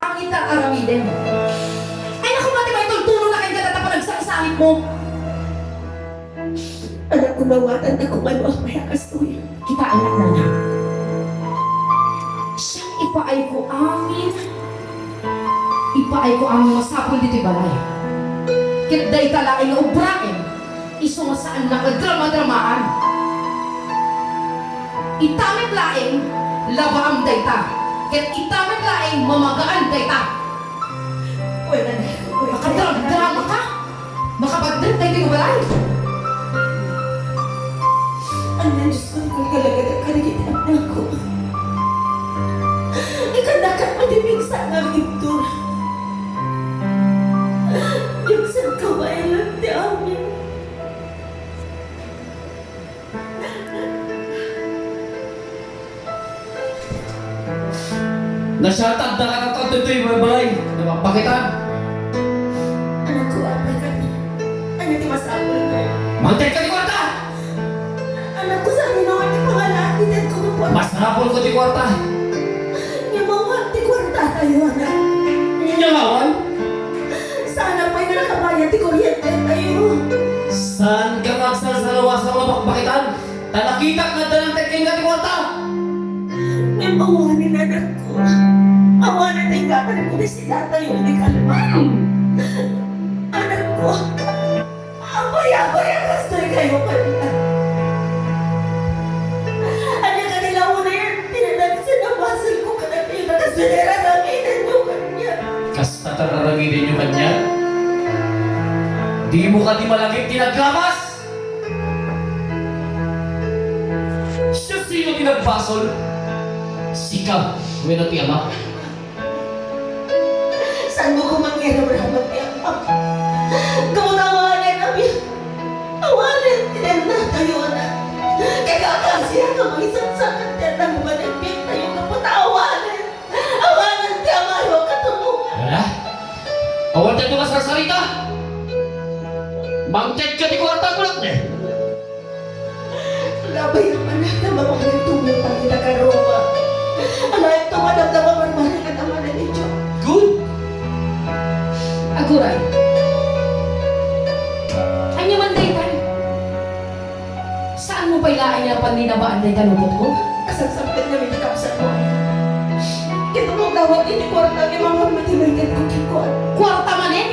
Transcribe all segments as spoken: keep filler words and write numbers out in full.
Angit nga aramidem. Ay, naku, pati maitultulong na kayong data panagsakit-sakit mo. Anak ko, mawatan na kung ano ang payakastoy. Kita, anak, na nga. Siyang ipaay ko amin. Ipaay ko amin masapul ditoy balay. Ket dayta laeng nga ubraem. Isu nga saan nga drama-dramaan. Ita met laeng, labaam dayta. Ket ita met laeng, mamagaan dayta. Wen, wen. Makadrama-drama ka? Makabaddrep daytoy nga balay? Ania, Diyos ko, ti kalagad kadagiti annakko. Ikannaka met ti pigsa nga agibtur. Diak saan kabaelan ti amin. Nasiatagda kadakayo ditoy balay. Napakpakitan. Anakko, apay kadi? Ania ti masapulmo? Mangted ka ti kuarta! Anakko, saan nga ti pangalaan ti tedko nga kuarta? Masapulko ti kuarta. Ngem awan ti kuartatayo, anak. Ngem awan? Saan pay nga nakabayad ti kuryentetayo? Saanka nga agsalsalawasao nga pakpakitan? Ta nakitak nga adda nangted kenka ti kuarta. Ngem awanen, anakko. Awanen ti inggatanko ti sidatayo idi kalman. Anakko. Apay, apay a kastoy kayo kaniak? Ania kadi la unayen ti nadagsen a basolko kadakayo ta kastoy ti raramidenyo kaniak? Kasta ti raramidenyo kaniak? Dimo kadi malagip ti naglabas? Siasino ti nagbasol? Sika wenno ti ama? Saanmo koma nga irramraman ti ama? Gapu ta awanen, amin. Awanen ti nannatayo, anak. Kay kaasiak nga mangisaksakat ti anak nga nagbiagtayo gapu ta awanen. Awanen ti amayo a katulongan. Ala? Awan daytoy nga sarsarita? Mangted ka ti kuarta, kunak ne? Labay a manaka, mapanagtungtong ita ka Roma. Alaento madamdama marmarigat a manangidio. Good. Aguray. Ania man daytan? Saanmo pay laeng nga panninabaan dayta lupotko? Asangsangpet ngamin ti kabsatmo. Ket no agdawat iti kuarta, ngem awan met ti maitedko kenkuana. Kuarta manen?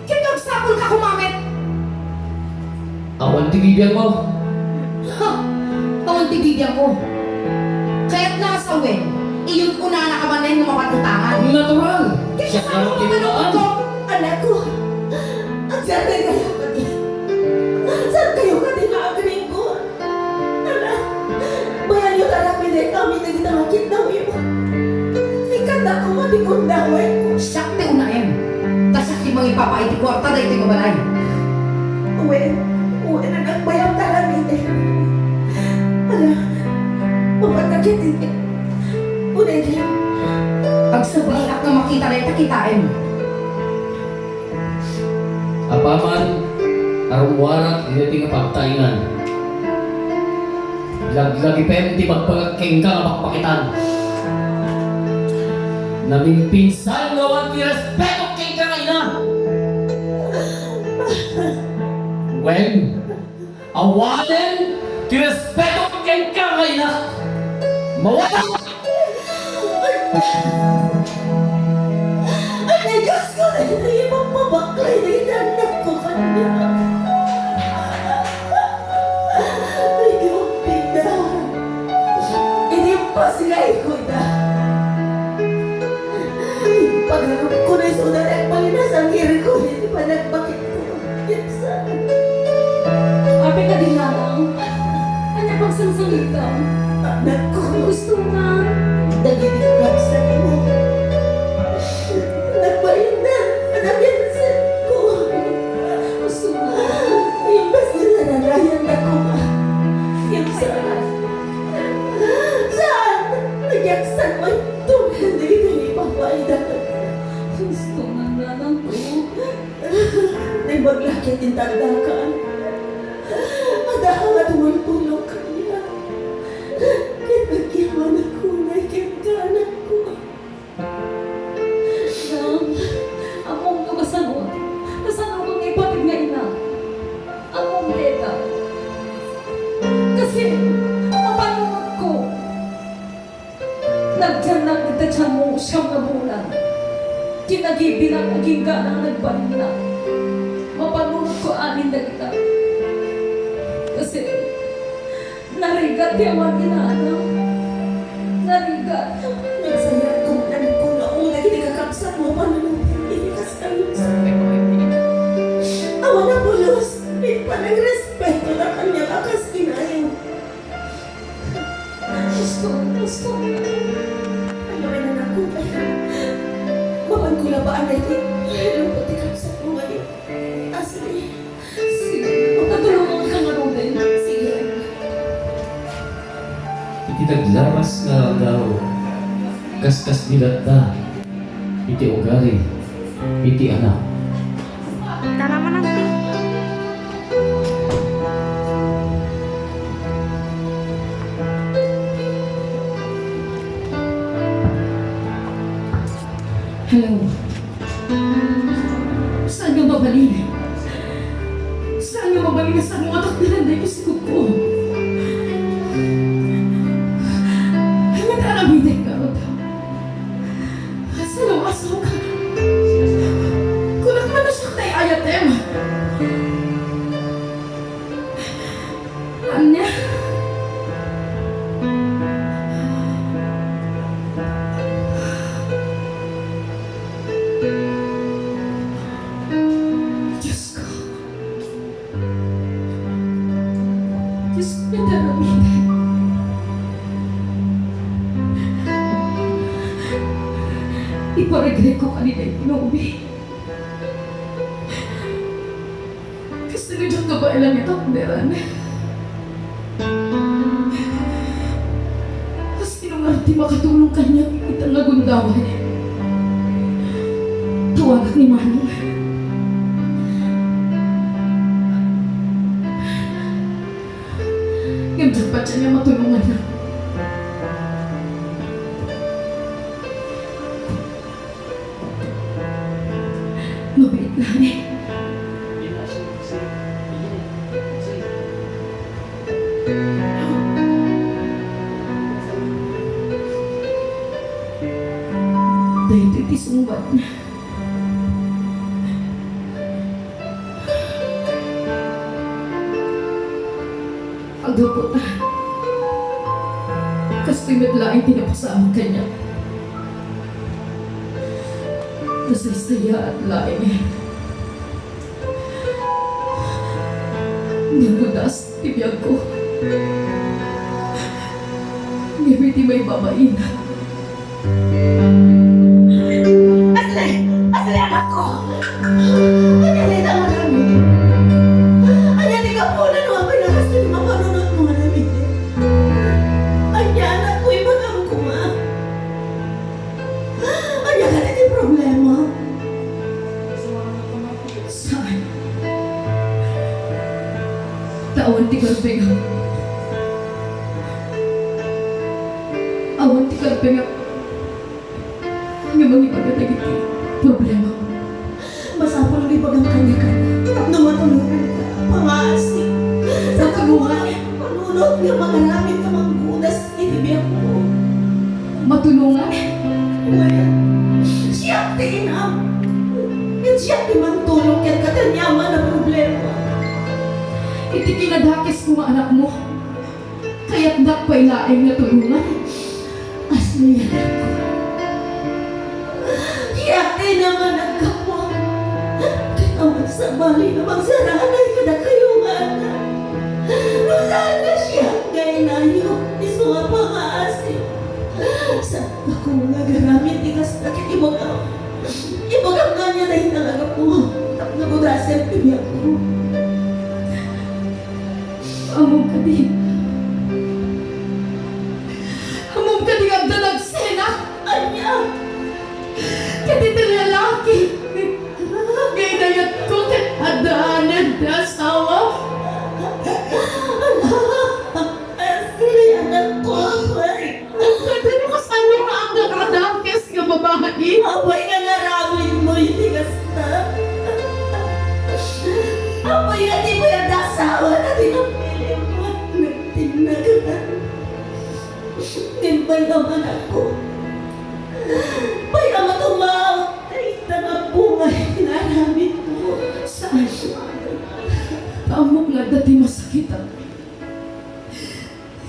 Ket agsapulka koma met. Awan ti bibiangmo. Ha! Awan ti bibiangko. Kayatna a sawen, iyon unanaka manen nga mapanutangan. Natural. Ket siak kasano ti mapanutangan? Anakko, agsardengkayo kadi. Saankayo kadi nga agringgor? Ala, bayanyo ta aramiden amin dagita nga kidawim. Ikadda koma ti kundawenko. Siak ti unaem. Ta siak ti mangipapaay ti kuarta daytoy nga balay. Wen, wen, anak, bayam ta aramiden. Ala, mapanka ketdi. Unayen. Agsabliak nga makita dayta kitaem. Apaman a rummuarak iti nga pagtaengan, laglagipem ti bagbagak kenka nga pakpakitan. Naminpinsan nga awan ti respetok kenka nga ina. Wen, awanen ti respeto kenka nga ina. Mawala! Ay, Diyos ko, ay, ay, magpabaklay na itandok ko kanya. Ay, Diyos, pinda. Inimpas nga ikuda. Pagharap ko na isuda, nagmalinasangir ko, hindi pa nagpakit. Apay kadi, nanang? Ania pagsangsangitam? Anakko. Gusto nga. Dagiti kakabsatmo. Nagbalinda. Ania pagsangsangitam? Gusto nga. Imbes nga nararayan na koma. Saan? Saan? Nagyaksan man ito. Dagiti ipapaida. Gusto nga, nanang ko. Naimbag la ket ti tagdakan. Adda nga tumultulong kaniak. Ket agyamanak unay kenka, anakko. Nagdagita tianmo siam nga bulan. Kinagibinak agingga nga nagbalinnak. Mapanunotko amin dagita. Kasi narigat ti awan inana. Narigat. Nagsayaatka, anak ko, nga dagiti kakabsatmo a panunotko iti kasta. Awan a pulos, iti panagrespeto na kaniak a kas inayo. Gusto, gusto. Ano nga anak ko? Mapanko labaanna iti lupot ti kabsatmo nga ni Ashley. Sige. Patulongan ka nga, Roden. Sige. Iti naglawas nga aldaw, kaskasdilatta iti ugali iti anak. Tara, manang ti. Hello. Saan nga mabalin? Saan nga mabalin nga saan mo atakdanan daytoy sigudko? Ania ti aramidek ngarud? Saan nga asawa ka? Kunak man no siak ti ay-ayatem. Ania? Diosko. Diosko, ania ti aramidek? Iparegretko kadi daytoy nga ubing. Kasta nga diak kabaelan nga takderen. Sino ngarud ti makatulong kaniak ita nga gundaway? Tawagak ni Manong. Ngem diak patien nga matulonganna. Mabiit laeng. Daytoy ti sungbatna. Aggapu ta, kastoy met laeng ti napasamak kaniak. Nasaysayaat laeng nga gudas ti biagko. Ngem iti maibabain, Ashley! Ashley, anakko! Ania dayta nga aramid? Ania ti gapuna no apay nga kastoy ti mapanunotmo nga aramid? Ania, anakko, ibagam koma. Ania kadi ti problema? Saan? Ta awan ti karpengam. Awan ti karpengam nga mangibaga dagiti problema. Masapul nga ibagam kaniak tapno matulonganka. Pangaasi. Matulongan. Panunot nga mangaramid nga manggudas iti biagko. Matulongan. Wen, siak ti inam. Ket siak ti mangtulong kenka ti aniaman a problema. Iti kinadakes koma, anakmo, kayatdak pay laeng nga tulongan. Asli, anakko. Siak ti inam a naggapu. Ket awan sabali nga magsaraanay kadakayo nga anak. No saan nga siak nga inayo, isu a pangaasi. Saanko nga agaramid ti kasta ket ibagam. Ibagam no ania dayta nga gapu tapno gudasem ti biagko. Ammom kadi? Ammom kadi nga adda nagsenak? Ania? Ket iti lalaki nga inayatko ket adda anak ti asawa. Asli, anakko, apay. Ket no kasano nga agkakadakes nga babai? Apay nga naramidmo iti kasta? Apay nga di pay adda asawa ta ti napilimo? Nagtinnagan. Ngem pay, anakko,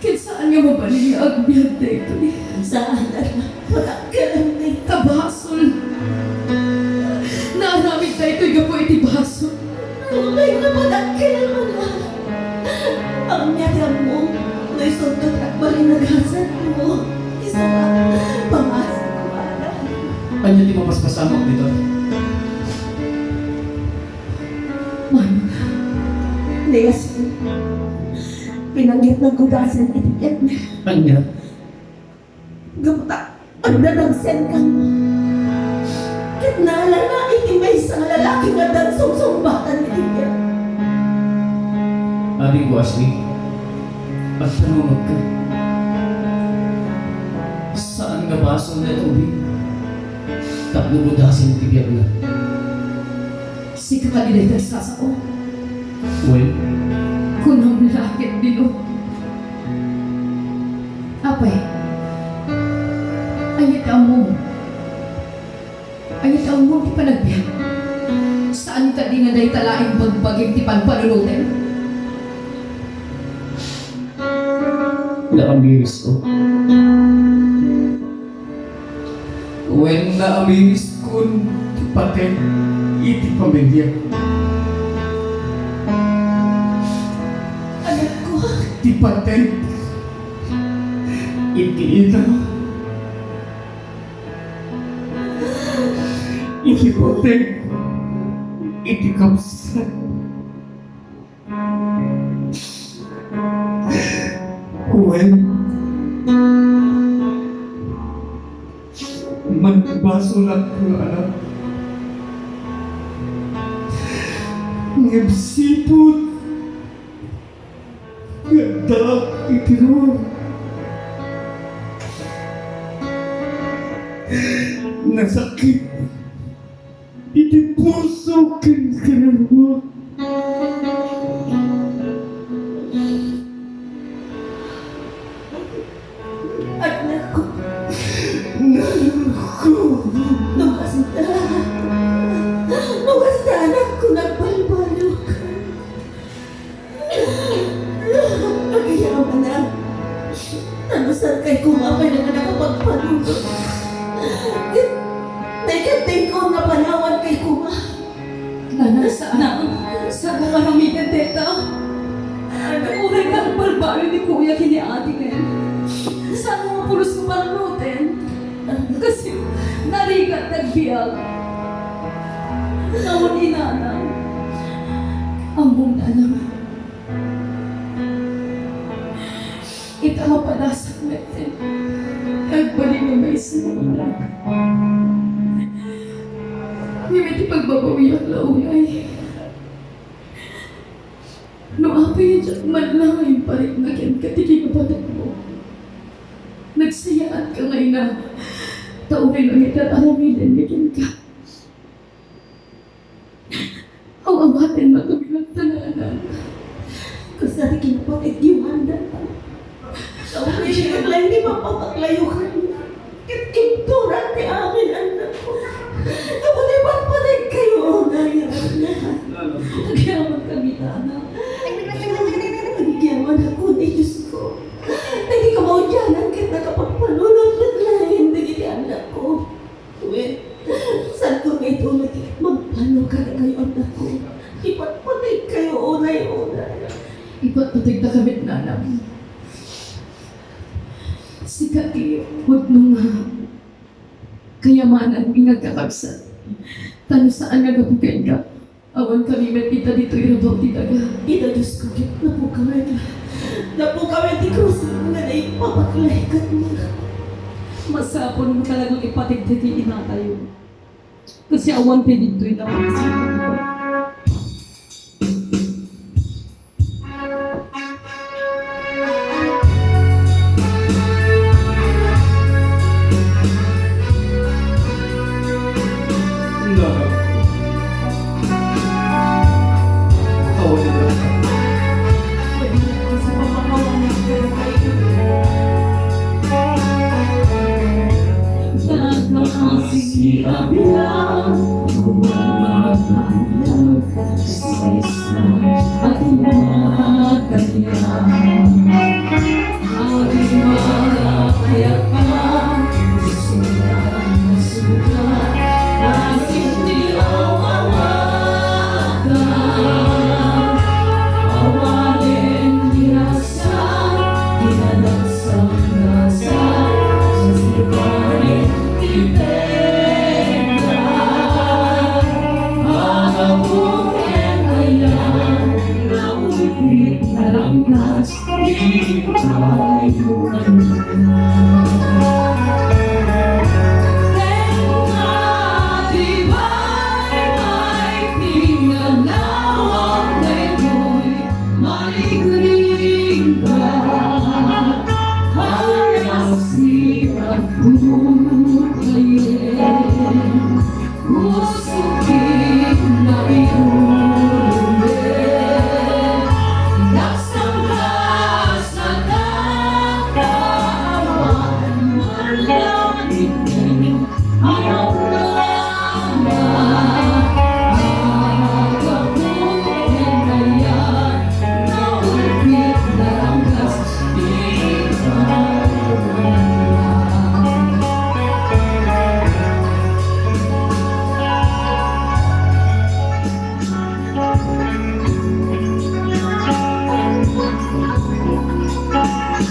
Ket saan nga mabalin nga agbiag daytoy. Saan, anak. Padakkelan dayta basol. Naaramid daytoy gapu iti basol. Nalukay nga padakkelan, anak. Ania ti ammom, no isunto ti agbalin a gasatmo, isu a pangasiko, anak. Ania ti mapaspasamak dita? Manong, ni Gaston, pinanggep naggudasan iti biagna. Ania? Gapu ta agdadagsen kano. Ket naalala iti maysa nga lalaki nga addan sungsungbatan iti biag. Adingko, Ashley, agpanunotka. Saan nga basol dayta ubing tapno gudasen ti biagna. Sika kadi dayta agsasao? Wen. Kunam la ketdin. Apay, ania ti ammom? Ania ti ammom ti panagbiag? Saan kadi nga dayta laeng bagbagim ti panpanunotem? Naamiris, oh. Wen, naamiriskon ti pateg iti pamiliak. Anakko. Ti pateg iti ina. Iti pateg iti kabsat. Wen, mangbasolak nga anak. Ngem sipud nga addaak iti ruar, nasakit iti puso ken kararua. Anakko. Anakko. No kasta, no kasta, anakko, nagbalbaliwka. Agyamanak. Nalusatkay koma pay nga nakapagpanunot. Ket naikadingko nga panawankayo koma. Nanang, saan? Nang, saan mo aramiden dayta? Uray ka agbalbaliw ni kuya ken ni ate ngayon. Saan mo mapulos nga panunoten? Kasi narigat ti agbiag. Awan inana. Ammom, nanang. Ita mapadasak metten. Agbalin nga maysa nga ina. Ngem iti pagbabawiak la unay, no apay a diak man la nga imparikna kenka ti kinapateg mo, nagsayaatka nga ina, ta uray lang iti ar-aramidenmi kenka. Aw-awatennak a binagtananan. Kasta ti kinapategyo nga andata. Sauray siak laeng ti mapapaklayo kaniak. Ket inturak ti amin, annakko. Tapno ipatpategkayo unay, anak. Agyamankami, anak. Agyamanak, ni Diosko. Dagiti kamaudianan ket nakapagpanunot met laeng dagiti annakko. Wen, saanko nga ituloy ti mangpano kadakayo, annakko. Ipatpategkayo unay-unay. Ipatpategdaka met, nanang. Sika ti pudno nga kayamananmi nga agkakabsat. Ta no saan nga gapu kenka, awankami met ita ditoy rabaw ti daga. Ita, Diosko, ket napukawen. Napukawen ti krus nga naipapaklay kenka. Masapul met talaga nga ipateg ti inatayo. Kasi awan ti ditoy nga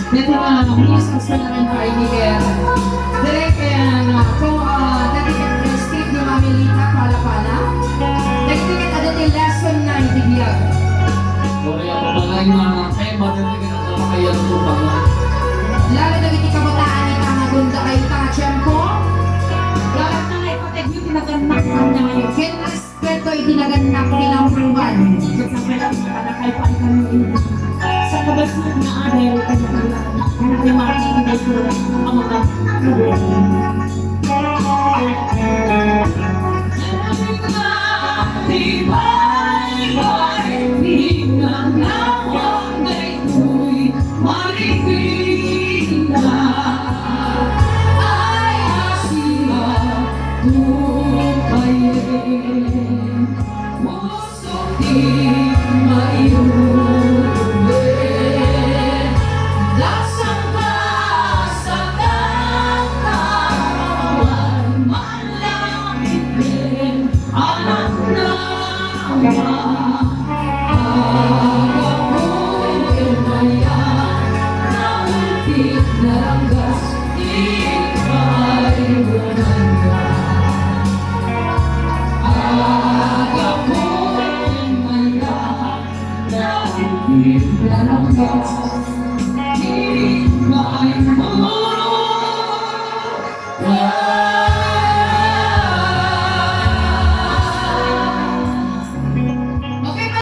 Dito nga, miss, ang salamin pa ini kaya. Direk, kaya nga po, ah, dati ka script ni Mami Lita, pala-pala. Dati ka ada ti lesson na iti biag. Korea pa ba nga yung mga tema, dati ka na makayag ito pa nga. Lalo na iti kabataan ita nga gunda kayo ita nga tiyempo. Lalo na nga ipatag yung tinagannak na niya ngayon. Ken Beto iti nagannak ti number one. Ket sapay ti kadakay pay kami sa kabasnat nga adal, kadakay, kadakay Martin Beto, ang mga